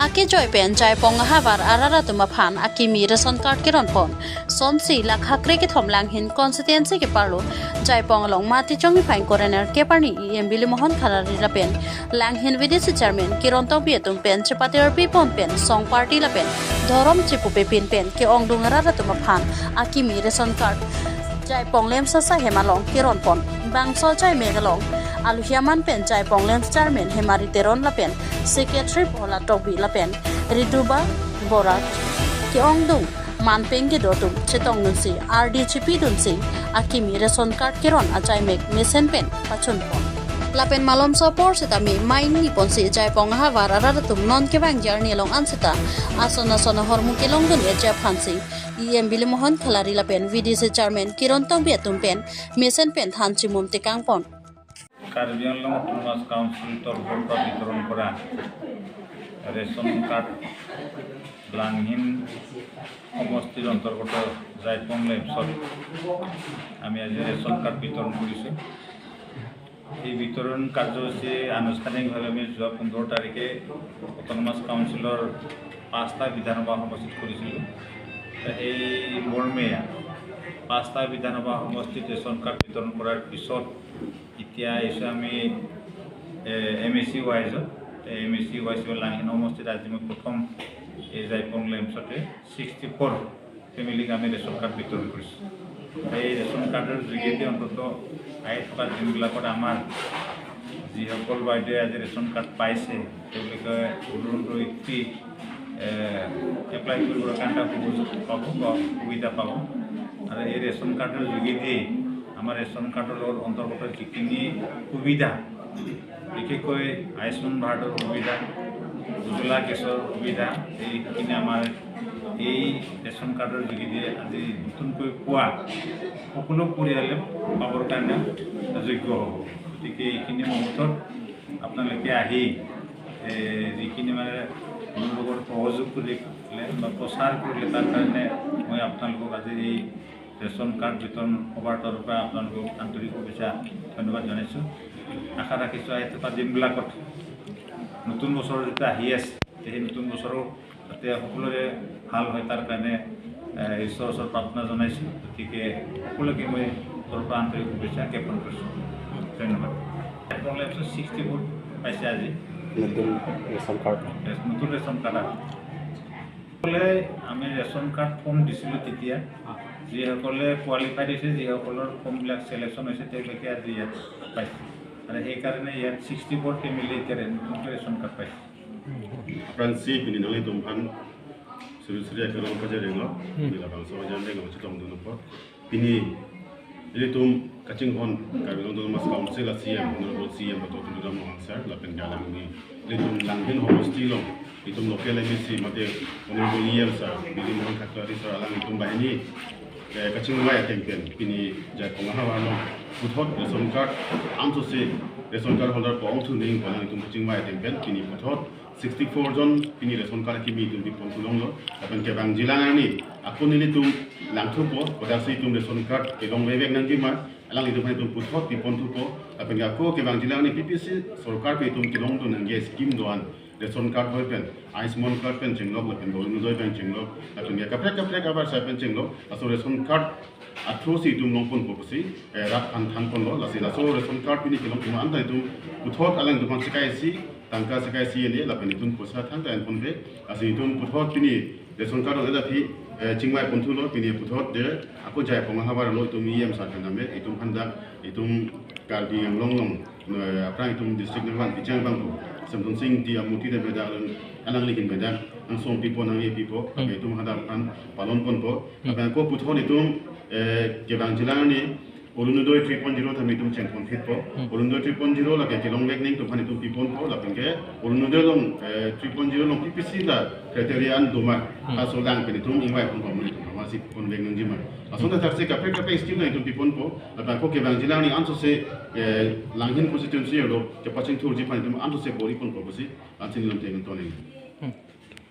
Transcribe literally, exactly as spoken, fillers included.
Akejoi pen Jaipong ahavar arat atum aphan akimi ration card keron pon. Sonsi Lakha kre kethom Langhin constituency keparlo Jaipong along Matichong niphai ingkoi ra nerkep arni E M Bili Mohan Khalari lapen Langhin V D C chairman Kiron Tokbi atum pen chepatirpi pon pen song party lapen dhorom chepupepin pen ke-ongdung arat atum aphan akimi ration card Jaipong LAMPS asai hem along keron pon. Bangso chai mek along aluhiaman pen Jaipong LAMPS chairman Hemari Teron lapen secretary Bhola Tokbi lapen Riduba Bora ke-ongdung manpeng kedo atum chetongdunsi ardi chipidunsi akimi ration card keron achai mek mesen pen pachun pon. Lapen malomso apor sitame main ni ponsi Jaipong ahavar arat atum non kevangji arni along ansita ason ason ahormu kelongdun eji aphansi E M Bili Mohan Khalari lapen V D C chairman Kiron Tokbi atum pen mesen pen than chimum tekang pon. Karbi Anglong autonomous council তৰফৰ পৰা বিতৰণ কৰা ration card, Langhin সমষ্টিৰ অন্তৰ্গত জাইপং লেম্পছত আমি আজি ৰেচন কাৰ্ড বিতৰণ কৰিছোঁ। এই বিতৰণ কাৰ্যসূচী আনুষ্ঠানিকভাৱে আমি যোৱা পোন্ধৰ তাৰিখে অট'নমাছ কাউন্সিলৰ পাঁচটা বিধানসভা সমষ্টিত কৰিছিলোঁ। এই মৰ্মে পাঁচটা বিধানসভা সমষ্টিত ৰেচন কাৰ্ড বিতৰণ কৰাৰ পিছত এতিয়া আহিছোঁ আমি এম এ চি ৱাইজত। এম এ চি ৱাইজ লাংহিন সমষ্টিত আজি মই প্ৰথম এই জাইপং লেম্পছতে ছিক্সটি ফ'ৰ ফেমিলিক আমি ৰেচন কাৰ্ড বিতৰণ কৰিছোঁ। এই ৰেচন কাৰ্ডৰ যোগেদি অন্ততঃ আহি থকা দিনবিলাকত আমাৰ যিসকল বাইদেৱে আজি ৰেচন কাৰ্ড পাইছে, তেওঁলোকে অৰুণোদয় থ্ৰী এপ্লাই কৰিবৰ কাৰণে এটা সুযোগ পাব বা সুবিধা পাব। আৰু এই ৰেচন কাৰ্ডৰ যোগেদি আমাৰ ৰেচন কাৰ্ডৰ লগত অন্তৰ্গত যিখিনি সুবিধা, বিশেষকৈ আয়ুষ্মান ভাৰতৰ সুবিধা, উজ্জ্বলা গেছৰ সুবিধা, এইখিনি আমাৰ এই ৰেচন কাৰ্ডৰ যোগেদি আজি নতুনকৈ পোৱা সকলো পৰিয়ালে পাবৰ কাৰণে যোগ্য হ'ব। গতিকে এইখিনি মুহূৰ্তত আপোনালোকে আহি, এ, যিখিনি মানে মোৰ লগত সহযোগ কৰিলে বা প্ৰচাৰ কৰিলে, তাৰ কাৰণে মই আপোনালোকক আজি এই ৰেচন কাৰ্ড বিতৰণ সভাৰ তৰফৰ পৰা আপোনালোকক আন্তৰিক শুভেচ্ছা, ধন্যবাদ জনাইছোঁ। আশা ৰাখিছোঁ, আহি থকা দিনবিলাকত নতুন বছৰ যেতিয়া আহি আছে, সেই নতুন বছৰো যাতে সকলোৰে ভাল হয়, তাৰ কাৰণে, এ, ঈশ্বৰৰ ওচৰত প্ৰাৰ্থনা জনাইছোঁ। গতিকে সকলোকে মই তৰফৰ পৰা আন্তৰিক শুভেচ্ছা জ্ঞাপন কৰিছোঁ। ধন্যবাদ। প্ৰব্লেম ছিক্সটি ফ'ৰ পাইছে আজি। নতুন ৰেচন কাৰ্ড। ৰেচ-, নতুন ৰেচন কাৰ্ড আৰু। সকলোৱে আমি ৰেচন কাৰ্ড ফৰ্ম দিছিলোঁ তেতিয়া, যিসকলে কোৱালিফাইড হৈছে, যিসকলৰ ফৰ্মবিলাক ছিলেকশ্যন হৈছে, তেওঁলোকে আজি ইয়াত পাইছে। আৰু সেইকাৰণে ইয়াত ছিক্সটি ফ'ৰ ফেমিলি এতিয়া নতুনকৈ ৰেচন কাৰ্ড পাইছে। Aphrangsi pini nanglitum aphan suri suri akelong pajir-iklo, Hmm. pini labangso ajan denglo chetongdun apot. Pini ilitum kachinghon Karbi Anglong Autonomous Council a C E M, Honorable C E M Doctor Tuliram Ronghang sir, lapen ke alangli ilitum Langhin homosti along, ilitum local M A C mate Honorable E M sir, Bili Mohan Khalari sir, alanglitum banghini, eh, kachingvai ateng pen, pini Jaipong ahavar along puthot ration card, amso si ration card holder ko-ongthu nangji pu alanglitum kachingvai ateng pen, pini puthot sixty-four jon pini ration card kimi itum piponthu longlo. Lapen kevangjilang arni ako nelitum langthupo, kodaksi itum ration card kelongvek nangjima, alanglitum aphan itum puthot piponthupo. Lapen ako kevangjilang arni P P C sorkar pen itum kelongdun nangji scheme do-an, ration card hoi pen, Ayushman card pen chenglok, lapen Orunodoi pen chenglok, lapen kaprek kaprek abar sai pen chenglok, laso ration card athrosi itum longponpo pusi, eh, rat aphan thanponlo, lasi laso ration card pini kelong itum anta itum puthot alangtum aphan sika isi, tangka sika isi ene, lapen itum poisa thangta enponpe, lasi itum puthot pini ration card ong-edaphi, eh, chingvaiponthulo, pini puthot de, ako Jaipong ahavar along itum E M sir pen name, itum aphan dak, itum Karbi Anglong along, eh, aphrang itum district nangvan pichang bangpo, Semton Sing Ingti amurti de beda along, alangli ahin beda, angsong pipo nang-e pipo, Hmm. itum hadak aphan palonponpo, Hmm. lapen ako puthot itum, eh, kevangjilang arni, Orunodoi three point zero tame itum chengponphitpo. Hmm. Orunodoi three point zero lake kelongvek nangji atum aphan itum piponpo, lapen ke Orunodoi along, eh, three point zero along P P C la criteria an doma, Hmm. laso lang pen itum ingvaiponpo amonit atum, amatsi ponvek nangjima. Lason Hmm. thakthaksi kaprek kaprek scheme along itum piponpo, lapen ako kevangjilang arni anso si, eh, Langhin constituency along kepachingthurji aphan itum anso si bor-iponpo pusi, ansi nelitum tengton nangji.